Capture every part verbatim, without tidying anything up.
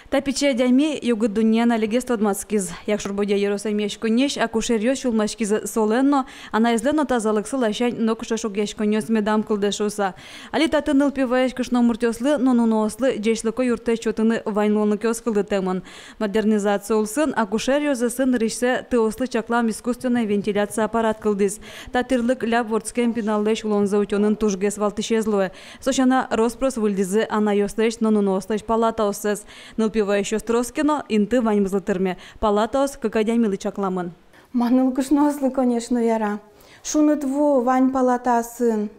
Та пичи адями югыт дуннеен алигес тодматскиз. Якшур-Бӧдья ёрос эмъяськонниысь акушеръёс сюлмаськизы солэн но, анаезлэн но тазалыксы ласянь нокыӵе шугъяськонъёс медам кылдэ шуыса. Али татын нылпи ваись кышномуртъёслы но нуныослы ӟечлыко юрттэт сётыны вань луонлыкъёс кылдытэмын. Модернизация улсын акушер ёзэсын нырысьсэ тыослы чаклам искусственной вентиляция аппарат кылдӥз. Та тӥрлык ляб вордскем пиналлэсь улонзэ утёнын тужгес валтӥсез луэ. Со сяна, рос-прос выльдӥзы анайёслэсь но нуныослэсь палатаоссэс. Нылпи ваисьёс трос ке но, инты ваньмызлы тырме. Палатаос кык адямилы чакламын. Ма, нылкышноослы, конечно, яра. Шуныт ву вань палатаосын.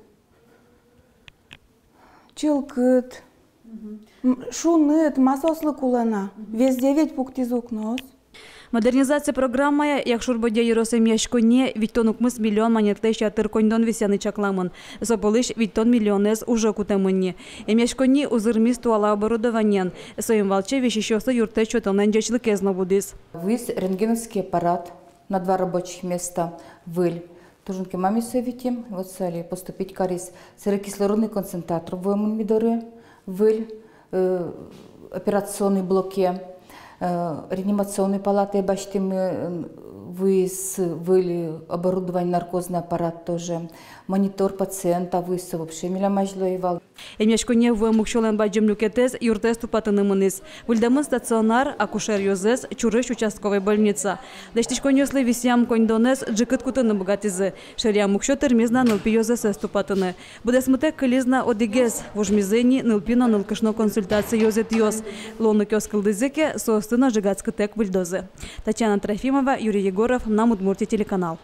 Чылкыт. М, шуныт, ма соослы кулэ на. Везде ведь пуктӥзы укноос. Модернизация программая Якшур-Бӧдья ёрос эмъяськонние витьтон укмыс миллион манетлэсь ятыр коньдон висъяны чакламын. Со пӧлысь витьтон миллионэз уже кутэмын ни. Эмъяськонни узырмиз туала оборудованиен. Соин валче висисьёслы юрттэт сётонлэн ӟечлыкез но будӥз. Вуиз рентгеновский аппарат на два рабочих места, выль. Туж ик мамиса витим, вот сое али поступить кариз. Сэре кислородный концентратор вуэмын ми доры, выль, э, операционный блоке, э, реанимационной палатае басьтӥмы, э, вуиз выль оборудование, наркозный аппарат тоже, монитор пациента вуиз, со вообще милям азьло ӧй вал. Эмъяськонние вуэм уксёлэн бадӟым люкетэз юртэз тупатыны мынӥз. Выльдэмын стационар, акушер ёзэс, чурысь участковой больница. Лэсьтӥськонъёслы висъям коньдонэз ӝикыт кутыны быгатӥзы. Шаеръям уксё тырмиз на нылпи ёзэсэз тупатыны. Быдэсмытэк кылиз на одӥгез, вужмизы ни нылпи но нылкышно консультация ёзэтъёс. Луонлыкъёс кылдӥзы ке, соосты но ӝегатскытэк выльдозы. Татьяна Трофимова, Юрий Егоров, «Мынам Удмуртие» телеканал.